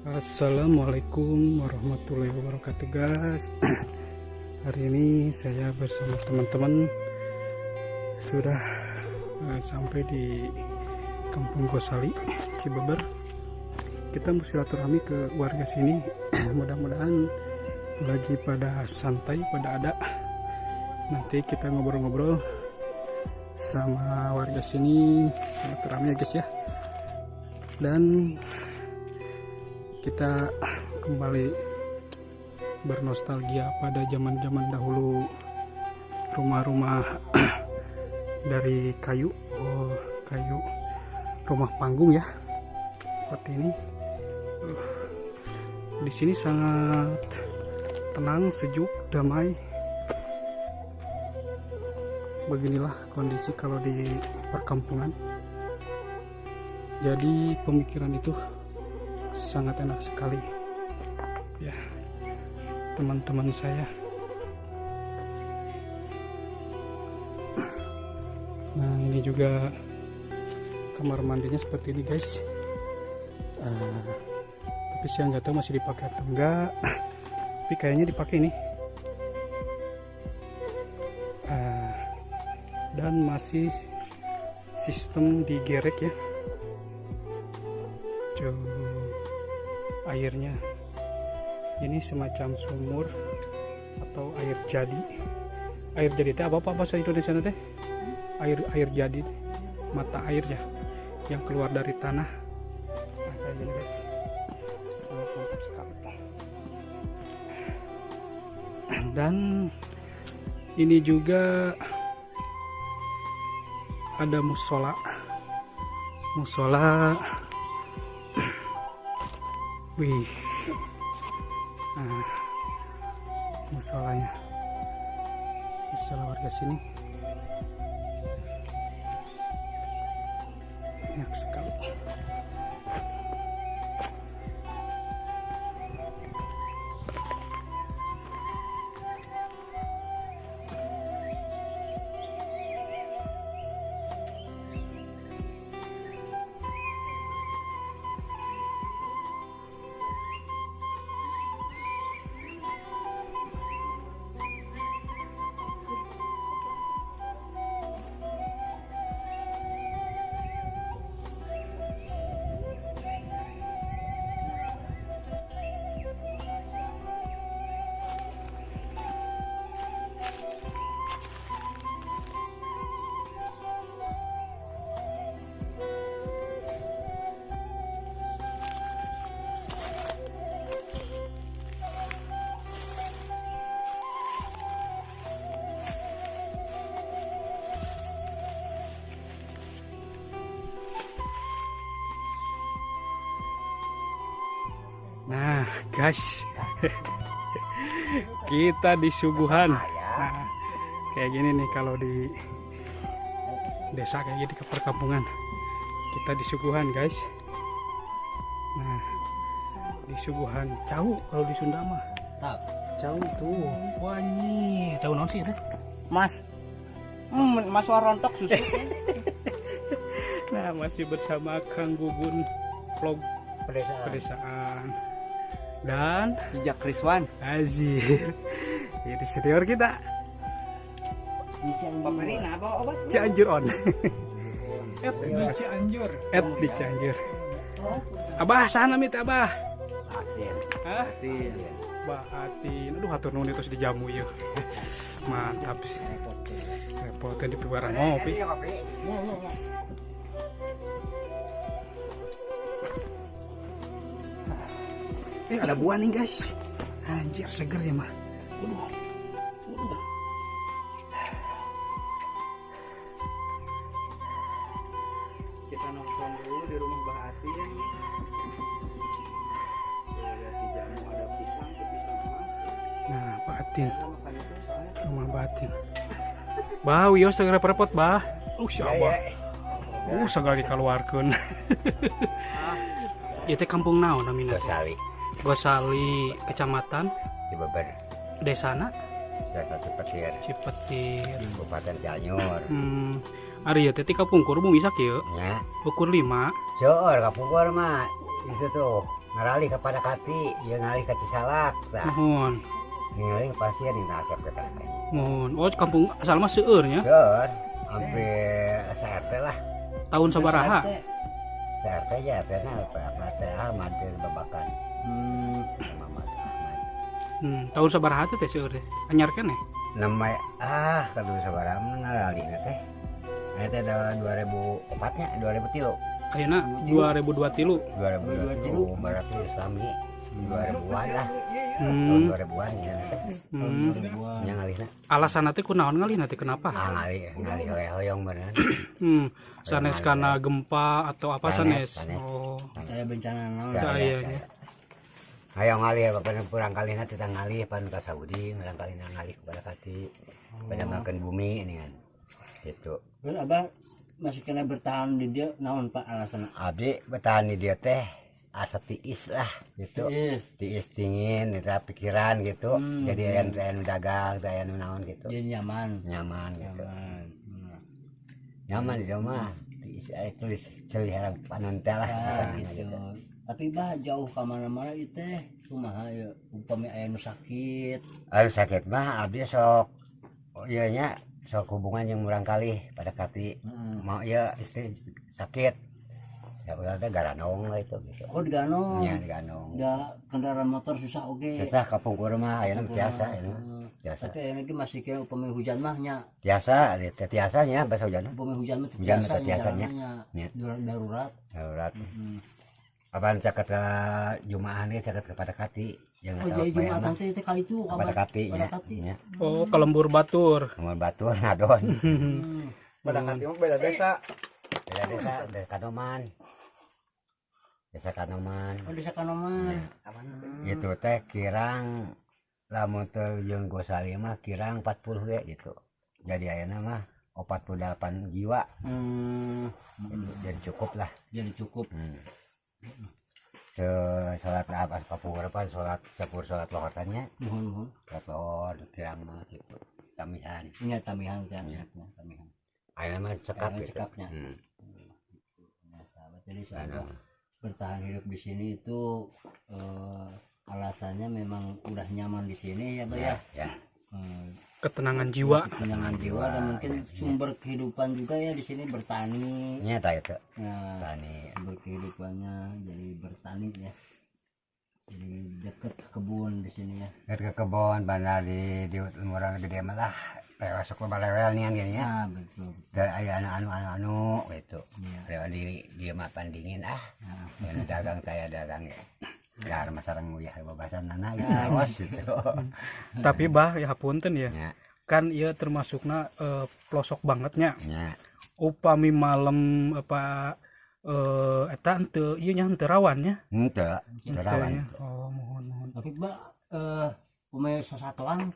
Assalamualaikum warahmatullahi wabarakatuh, guys. Hari ini saya bersama teman-teman sudah sampai di Kampung Gosali, Cibeber. Kita mau silaturahmi ke warga sini. Mudah-mudahan lagi pada santai, pada ada. Nanti kita ngobrol-ngobrol sama warga sini, silaturahmi ya, guys, ya. Dan kita kembali bernostalgia pada zaman-zaman dahulu, rumah-rumah dari kayu, oh, kayu rumah panggung ya, seperti ini. Di sini sangat tenang, sejuk, damai. Beginilah kondisi kalau di perkampungan. Jadi pemikiran itu sangat enak sekali ya, teman-teman saya. Nah, ini juga kamar mandinya seperti ini, guys. Tapi saya nggak tahu masih dipakai atau enggak, tapi kayaknya dipakai ini. Dan masih sistem digerek ya. Tuh, airnya ini semacam sumur atau air jadi. Air jadi itu apa, apa bahasa Indonesia teh? Air air jadi, mata air ya, yang keluar dari tanah. Nah, kayak gini, guys, sangat mantap sekali. Dan ini juga ada musola, musola. Wih, nah, musolanya, musola warga sini banyak sekali. Nah, guys, kita disuguhan. Nah, kayak gini nih kalau di desa, kayak gini ke perkampungan. Kita disuguhan, guys. Nah, disuguhan cau kalau di Sunda mah. Cau tuh. Wah, ini cau naon sih, Teh? Mas. Mas rontok susu. Nah, masih bersama Kang Gugun vlog Pedesaan. Pedesaan dan Jejak Kriswan. Azir. Ini senior kita. Bapak Rina apa obat? Cianjur on. Di Cianjur. Et di Cianjur. Abah, sana mit Abah. Atin. Hah? Atin. Bah Atin. Aduh, hatur nuhun itu dijamu ya. Mantap sih. Repotin di piwarang ngopi. Ya, ya, ya. Eh, ada buah nih, guys. Anjir, seger ya mah. Waduh. Waduh. Kita nongkrong dulu di rumah Bah Atin. Lihat di jamu ada pisang, itu pisang emas. Nah, Pak Atin. Kita makan itu soalnya. Rumah batin. Bah, wios segera repot, Bah. Siapa? Segala dikeluarkeun. Ieu teh kampung naon namina teh? Gosali. Gosali, kecamatan? Cibeber. Desana? Desa Cipetir. Cipetir. Kabupaten Cianjur. Ari ieu teh ti kapungkur bumi sakieu? Ya. Ukur 5. Seueur kapungkur mah itu tuh. Ngaralih ka Padakati, ieu ngalih ka Cisalak tah. Muhun. Ngalih ke pasir ini asep ke tah. Muhun. Oh, kampung asal mah seueur nya. Seueur, hampir sa-RT lah. Tahun sabaraha? Sa-RT ya, RT na apa RT Ahmad di Babakan. Muhammad Ahmad. Tahun sabaraha teh seueur teh? Anyar keneh. Nama kudu sabaraha ngaralih teh. Ini teh ada 2004 nya, 2003. Ayeuna 2023. 2023 berarti Islami 2000-an lah. Tahun 2000-an ya teh. Nya ngalihna. Alasan teh kunaon ngalih teh, kenapa? Ah, ngalih ngalih we hoyong beneran. Sanes karena gempa atau apa sanes? Sanes, sanes. Oh, Saya bencana naon. teu aya nya. Hayang ngalih bapak kurang kalihna teh ngalih pan ka Saudi, kurang kalihna ngalih ke Padakati. Pada makan bumi ini kan. Gitu. Terus Abah masih kena bertahan di dia naon, Pak, alasan? Abdi bertahan di dia teh asa tiis lah gitu. Tiis. Tiis dingin gitu, pikiran gitu. Jadi aya nu aya nu dagang, aya nu naon gitu. Jadi nyaman. Nyaman gitu. Nyaman. Nyaman di dia mah. Tiis aya tulis ceuli herang panon teh lah. Nah, gitu. Tapi Bah, jauh ke mana-mana itu teh kumaha ya upami aya nu sakit? Aduh, sakit mah abdi sok, oh, iya nya, sok hubungan yang murang kali Padakati. Mau ya istri sakit ya udah teh garanong lah itu gitu. Oh, di Ganong. Nya di Ganong. Enggak, kendaraan motor susah, oke. Susah kapungkur mah, ayeuna mah biasa ini biasa. Tapi ayeuna ge masih kira upami hujan mah nya. Biasa teh, tiasa nya bahasa hujan mah. Upami hujan mah Hujan mah biasa teu tiasa nya. nya. Nya. Darurat. Darurat. Apaan caket ke Jumahan ge caket ke Padakati yang Oh, jadi Jumatan teh teh ka itu ke Padakati nya. Padakati. Nya. Oh, ke lembur batur. Mun batur ngadon. Padakati mah beda desa. Beda desa, desa Kanoman. Desa Kanoman. Oh, desa Kanoman. Itu teh kirang lamun teu jeung Gosali mah kirang 40 ge gitu. Jadi ayeuna mah 48 jiwa. Gitu. Jadi cukup lah. Jadi cukup. Ke salat apa kapungkur apa salat syukur salat lohor tanya. Muhun muhun. Salat lohor kirang mah gitu. Tamihan. Nya tamihan teh. Nya tamihan. Ayeuna mah cekap Ayeuna gitu. Cekapnya. Nah, sahabat, jadi sahabat bertahan hidup di sini itu alasannya memang udah nyaman di sini ya, Pak, ya. Ya. Ketenangan jiwa. Ketenangan jiwa dan mungkin sumber kehidupan juga ya di sini bertani. Nya tah itu. Ya, Tani. Sumber kehidupannya jadi bertani ya. Jadi deket kebun di sini ya. Lihat ke kebun bandar di urang gede mah lah. Lewat sok balewel nian gini ya. Ah, betul. Teu aya anu anu anu anu gitu. Iya. Lewat di mah pan dingin ah. Yang dagang saya dagang ya. Dar masarang uyah babasan nana gitu awas gitu. Tapi Bah, ya hapunten ya. Ya, Kan ieu termasukna pelosok bangetnya. Ya. Upami malam apa eta henteu ieu nya, henteu rawan nya. Henteu, teu rawan. Nya. Oh, muhun muhun. Tapi Mbak, pemain sasatoan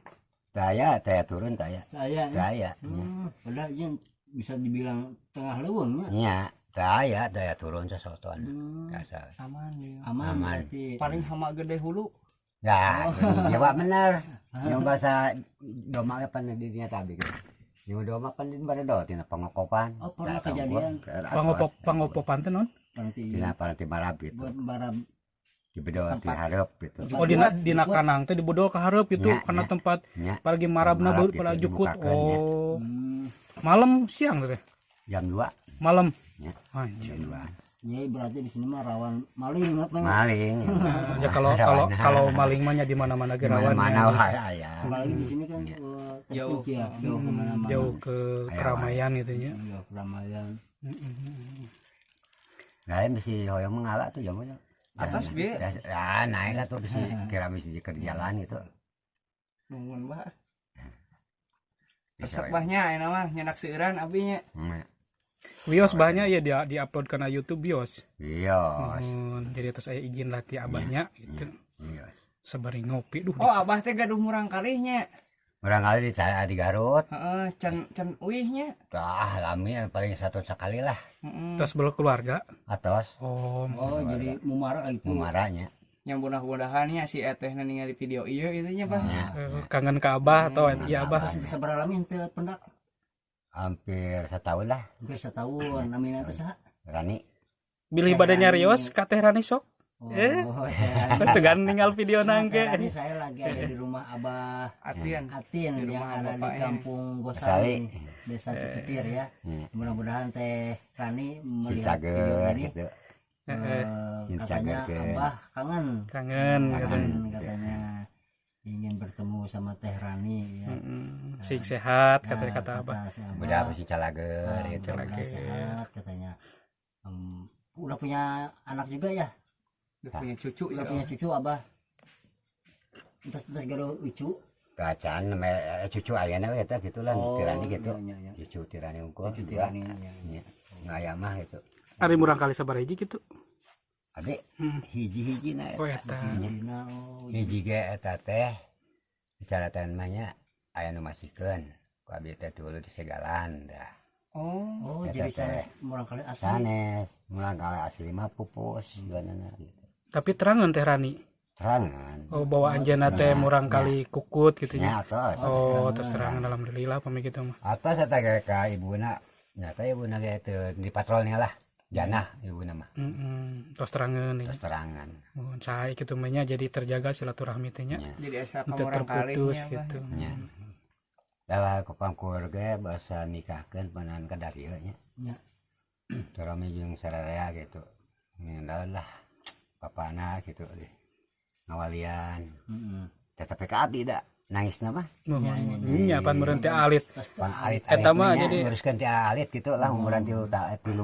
Daya, daya turun daya. saya ya. Daya. Udah iya bisa dibilang tengah leuweung nya. Nya, daya, daya turun sesotoan. Biasa. Aman ya. Aman, Aman. berarti. Paling hama gede hulu. Ya, Jawa bener. Yang bahasa doma pan di dinya tabi gitu. Yang doma pan di baredo tina pangokopan. Oh, pernah kejadian. Pangopopan teh non? Berarti Tina paranti marab gitu. buat barang Dibedol di hareup gitu. Oh, dina kanang teh dibodol ka hareup gitu Nya, karena nya. Tempat Nya. paragi marabna Marab baru gitu, pada jukut. dibukakeun, nya. Oh. Malam siang teh. Jam 2. Malam. Ya. Anjir. Jam 2. Ya, berarti di sini mah rawan maling apa ya? Maling. Ya kalau kalau kalau maling mah nya di mana-mana ge rawan. Mana nya. wae aya. Apalagi di sini kan Jauh. terpencil, jauh kemana-mana. Jauh ke keramaian gitu nya. Jauh keramaian. Lain bisi hoyong mengala tuh jamunya. Atas bieu. Ya, naik lah tuh bisi kira bisi ke jalan gitu. Nuhun, Bah. Bisa Resep wae. bahnya ayeuna mah nyenak seueuran abi nya. Wios banyak ya dia di upload karena YouTube bios. Iya. Jadi terus saya izin latih abahnya gitu. Iya. Sebari ngopi duh. Oh, abah teh gaduh murang kalih nya. Orang kali di Garut. Heeh, can can uih nya. Ah, lami paling satu sekali lah. Heeh. Terus berkeluarga. Atos Oh, Oh, jadi mumara itu. mumaranya. Yang mudah-mudahan nya si etehna ningali video ieu itu nya, Bah. Ya, kangen ke abah atau iya abah. Sabaraha lami henteu pendak? Hampir setahun lah. Hampir setahun. Namina teh saha? Rani. Bilih bade nyarios ka Teh Rani sok. Oh, Teh Rani. Sugan ningal video Teh nangke. Rani, saya lagi ada di rumah Abah Atian. Atin Di yang rumah ada di bapaknya. Kampung Gosali, Gosali. Desa Cipetir ya. Mudah-mudahan Teh Rani Si melihat video cager ini, gitu. Sing katanya cager. Abah kangen, Kangen katanya. kangen katanya ingin bertemu sama Teh Rani ya. Sing sehat Nah, kata kata Abah. si Abah, Mudah sing calager nah, gitu. mudah-mudahan sehat katanya. Udah punya anak juga ya? Udah punya cucu Udah sih. punya cucu Abah. Terus terus gaduh cucu. Bacaan cucu ayana we eta gitu lah tirani gitu. Iya, iya. Cucu tirani unggul. Cucu tirani. Iya. Nya. Nu aya mah gitu. Ari murangkalih sabaraha hiji gitu. Abi hiji-hiji na Oh eta. Dina, oh, hiji ge eta teh secara mah nya aya nu masihkeun ku abi teh dulu di segalan dah. Oh. Oh, Eta jadi teh. sanes murangkalih asli. Sanes murangkalih asli mah pupus jualanna gitu. Tapi terangan Teh Rani. Terangan. Oh bawa anjeunna teh murangkalih kukut gitu Nya nya. atos. Oh, terus terangan alhamdulillah pami kitu mah. Atos eta ge ka ibuna nyata ibuna ge teu di patrolnya lah. Janah ibuna mah. Heeh, tos terangan Terus terangan. Mohon sae kitu mah nya jadi terjaga silaturahmi teh nya. Nya. Jadi asa Teu ka murangkalih terputus nya, Abah. gitu. Nya. Lah kapangkur ge basa nikahkeun panan ka darieu nya. Nya. Terami jeung sararea gitu. Ngendal lah bapana gitu deh. Ngawalian. Heeh. Tetapi ka abdi da nangisna mah. Mohon nya pan meureun teh alit. Pan alit Eta mah jadi- nguruskeun ti alit gitu lah umuran 3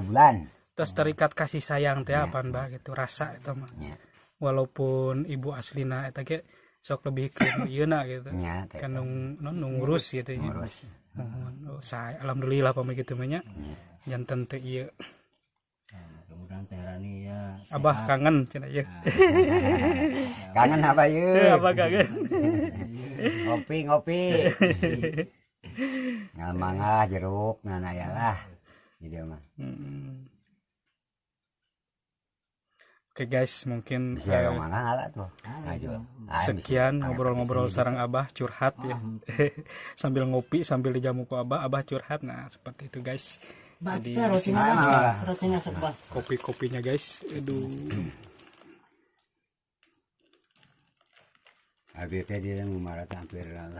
bulan. Terus terikat kasih sayang teh apaan bah gitu rasa eta mah. Nya. Walaupun ibu aslina eta ge sok lebih ke nu ieuna gitu. Nya teh. Kan nu nu ngurus gitu nya. Ngurus. Mohon oh, sae alhamdulillah pami kitu mah nya. Janten teu ieu. Nah, mudah-mudahan Teh Rani ya Abah kangen cenah ieu. Kangen apa yeuh? Abah kangen. Ngopi ngopi. Ngal mangga jeruk nah aya lah. Jadi mah. Oke guys, mungkin Bisa yang mangga ngala tuh. Ayo. sekian ngobrol-ngobrol sareng Abah curhat ya. Sambil ngopi sambil dijamu ku Abah, Abah curhat. Nah, seperti itu guys. Jadi Jadi rotinya Ah. rotinya sok Bah. kopi-kopinya guys. Aduh. Abi teh dia ngumarat hampir lah.